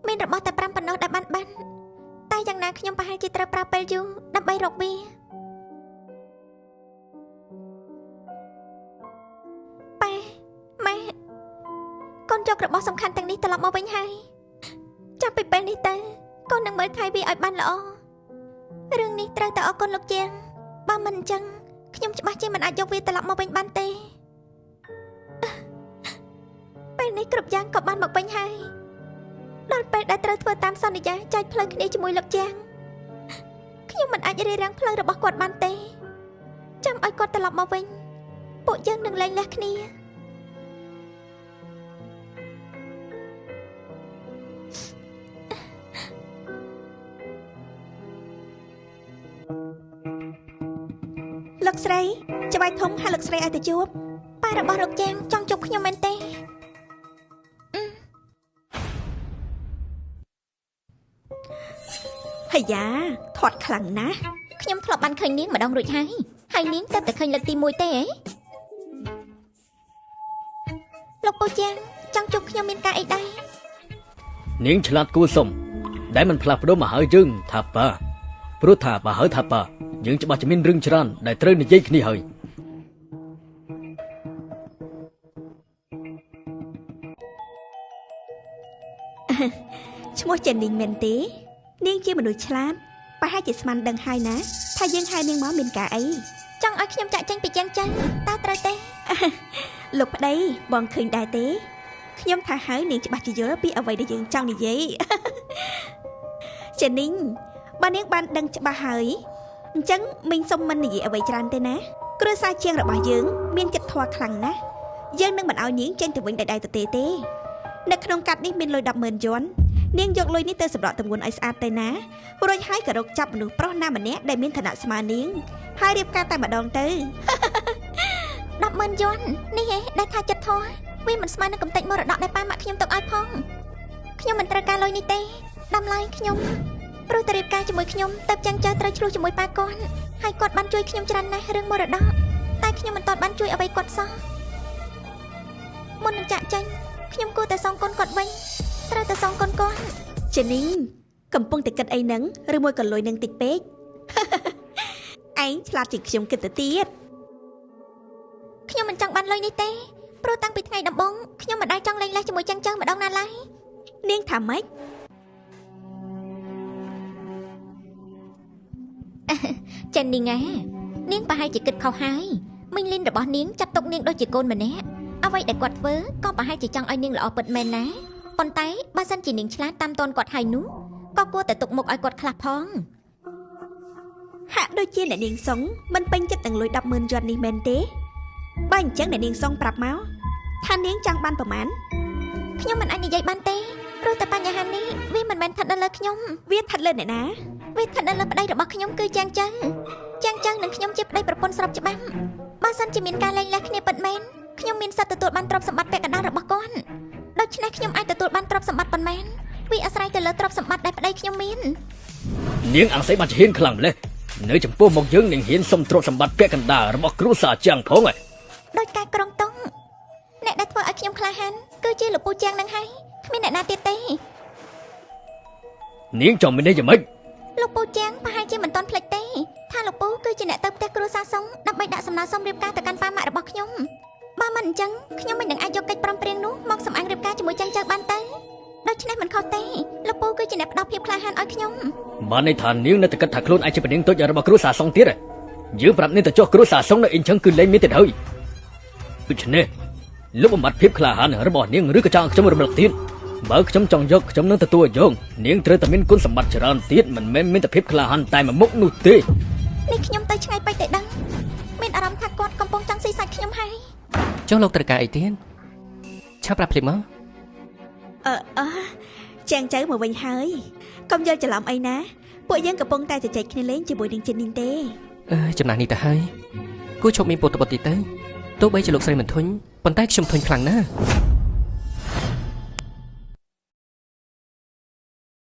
មានរបស់តែ5ប៉ុណ្ណោះដែលបានបានតែយ៉ាងណាខ្ញុំប្រហែលជាត្រូវប្រើពេលយូរដើម្បីរកវាប៉ាម៉ែកូនយករបស់សំខាន់ទាំងនេះត្រឡប់មកវិញហើយចាប់ពីពេលនេះទៅកូននឹងមើលថែវាឲ្យបានល្អរឿងនេះត្រូវតែអរគុណលោកជាងបើមិនអញ្ចឹងខ្ញុំច្បាស់ជាមិនអាចយកវាត្រឡប់មកវិញបានទេពេលនេះគ្រប់យ៉ាងក៏បានមកវិញហើយដល់ពេលដែលត្រូវធ្វើតាមសន្យាចែកផ្លូវគ្នាជាមួយលោកជាងខ្ញុំមិនអាចរារាំងផ្លូវរបស់គាត់បានទេចាំឲ្យគាត់ត្រឡប់មកវិញពួកយើងនឹងលែងលះគ្នាលោកស្រីច្បាយធំហៅលោកស្រីឲ្យទៅជួបប៉ារបស់លោកជាងចង់ជួបខ្ញុំមែនទេហយ៉ាធាត់ខ្លាំងណាស់ខ្ញុំធ្លាប់បានឃើញនាងម្ដងរួចហើយហើយនាងទៅតែឃើញលើកទី1ទេលោកពូជាងចង់ជួបខ្ញុំមានការអីដែរនាងឆ្លាតគួរសុំដែលមិនផ្លាស់ប្ដូរមកហើយយើងថាប៉ាព្រោះថាបើហើយថាប៉ាយើងច្បាស់ជាមានរឿងច្រើនដែលត្រូវនិយាយគ្នាហើយឈ្មោះចេននីងមែនទេនាងជាមនុស្សឆ្លាតប្រហែលជាស្មានដឹងហើយណាថាយើងហៅនាងមកមានការអីចង់ឲ្យខ្ញុំចាក់ចេញពីជាងចឹងតើត្រូវទេលោកប្តីបងឃើញដែរទេខ្ញុំថាហើយនាងច្បាស់ជាយល់ពីអ្វីដែលយើងចង់និយាយចេននីងបើនាងបានដឹងច្បាស់ហើយអញ្ចឹងមីងសុំមិននិយាយអ្វីច្រើនទេណាគ្រួសារជាងរបស់យើងមានចិត្តធម៌ខ្លាំងណាស់យើងនឹងមិនឲ្យនាងចេញទៅវិញដៃៗទៅទេទេនៅក្នុងកាត់នេះមានលុយ100,000យួននាងយកលុយនេះទៅសម្រក់ទម្ងន់ឲ្យស្អាតទៅណារួចហើយក៏រកចាប់មនុស្សប្រុសណាម្នាក់ដែលមានឋានៈស្មើនាងហើយរៀបការតែម្ដងទៅ100,000យួននេះឯងដែលថាចិត្តធម៌វាមិនស្មើនឹងកំទេចមរតកដែលប៉ាម៉ាក់ខ្ញុំទុកឲ្យផងខ្ញុំមិនត្រូវការលុយនេះទេតម្លៃខ្ញុំព្រោះតែរៀបការជាមួយខ្ញុំទៅចាំងចើត្រូវឆ្លោះជាមួយប៉ាគាត់ហើយគាត់បានជួយខ្ញុំច្រើនណាស់រឿងមរតកតែខ្ញុំមិនទាន់បានជួយអ្វីគាត់សោះមុននឹងចាក់ចេញខ្ញុំគួរតែសងគុណគាត់វិញត្រូវតែសងគុណគាត់ចេនីងកំពុងតែគិតអីហ្នឹងឬមួយក៏លុយនឹងតិចពេកឯងឆ្លាតជាងខ្ញុំគិតទៅទៀតខ្ញុំមិនចង់បានលុយនេះទេព្រោះតាំងពីថ្ងៃដំបូងខ្ញុំមិនដែលចង់លែងលះជាមួយចឹងចឹងម្ដងណាឡើយនាងថាម៉េចចេននីងនាងប្រហែលជាគិតខុសហើយមីងលីនរបស់នាងចាប់ទុកនាងដូចជាកូនម្នាក់អ្វីដែលគាត់ធ្វើក៏ប្រហែលជាចង់ឲ្យនាងល្អពិតមែនណាប៉ុន្តែបើសិនជានាងឆ្លាតតាមតនគាត់ហើយនោះក៏គួរតែទុកមុខឲ្យគាត់ខ្លះផងហាក់ដូចជាអ្នកនាងសុងមិនពេញចិត្តនឹងលុយ100,000យួននេះមែនទេបើអញ្ចឹងអ្នកនាងសុងប្រាប់មកថានាងចង់បានប្រមាណខ្ញុំមិនអាចនិយាយបានទេព្រោះតែបញ្ហានេះវាមិនមែនស្ថិតនៅលើខ្ញុំវាស្ថិតលើអ្នកណាវាស្ថិតនៅលើប្តីរបស់ខ្ញុំគឺចាងចឹងចាងចឹងនិងខ្ញុំជាប្តីប្រពន្ធស្របច្បាប់បើសិនជាមានការលែងលះគ្នាពិតមែនខ្ញុំមានសិទ្ធិទទួលបានទ្រព្យសម្បត្តិពាក់កណ្ដាលរបស់គាត់ដូច្នេះខ្ញុំអាចទទួលបានទ្រព្យសម្បត្តិប៉ុន្មានវាអាស្រ័យទៅលើទ្រព្យសម្បត្តិដែលប្តីខ្ញុំមាននាងអង្សីបានជាហ៊ានខ្លាំងម្ល៉េះនៅចំពោះមកយើងនាងហ៊ានសុំទ្រព្យសម្បត្តិពាក់កណ្ដាលរបស់គ្រួសារជាងផងដោយការក្រុងតុងអ្នកដែលធ្វើឲ្យខ្ញុំក្លាហានគឺជាលោកពូជាងនឹងហើយគ្មានអ្នកណាទៀតទេនាងចង់មានន័យយ៉ាងម៉េចលោកពូជាងប្រហែលជាមិនទាន់ភ្លេចទេថាលោកពូគឺជាអ្នកទៅផ្ទះគ្រួសារសុងដើម្បីដាក់សំណើសុំរៀបការទៅកាន់ប៉ាម៉ាក់របស់ខ្ញុំបើមិនអញ្ចឹងខ្ញុំមិននឹងអាចយកកិច្ចព្រមព្រៀងនោះមកសម្អាងរៀបការជាមួយចាងចៅបានទេដូច្នេះមិនខុសទេលោកពូគឺជាអ្នកផ្ដល់ភាពក្លាហានឲ្យខ្ញុំបានន័យថានាងនៅតែគិតថាខ្លួនឯងជានាងតូចរបស់គ្រួសារសុងទៀតយើងប្រាប់នាងទៅចុះគ្រួសារសុងនៅអ៊ីងឆឹងគឺលែងមានទៀតហើយដូច្នេះលុបបំបាត់ភាពក្លាហានរបស់នាងឬក៏ចង់ខ្ញុំរំលឹកទៀតបើខ្ញុំចង់យកខ្ញុំនឹងទទួលយកនាងត្រូវតែមានគុណសម្បត្តិច្រើនទៀតមិនមែនមានតែភាពក្លាហានតែមួយមុខនោះទេនេះខ្ញុំទៅឆ្ងាយពេកទេដឹងមានអារម្មណ៍ថាគាត់កំពុងចង់ស៊ីសាច់ខ្ញុំហើយចុះលោកត្រូវការអីទៀតឆាប់ប្រាប់ភ្លាមមកអឺចាងចៅមកវិញហើយកុំយល់ច្រឡំអីណាពួកយើងកំពុងតែជជែកគ្នាលេងជាមួយនឹងជិននេះទេចំណាស់នេះទៅហើយគួរឈប់មានពុតបុតទីទៅទោះបីជាលោកស្រីមិនធុញប៉ុន្តែខ្ញុំធុញខ្លាំងណាស់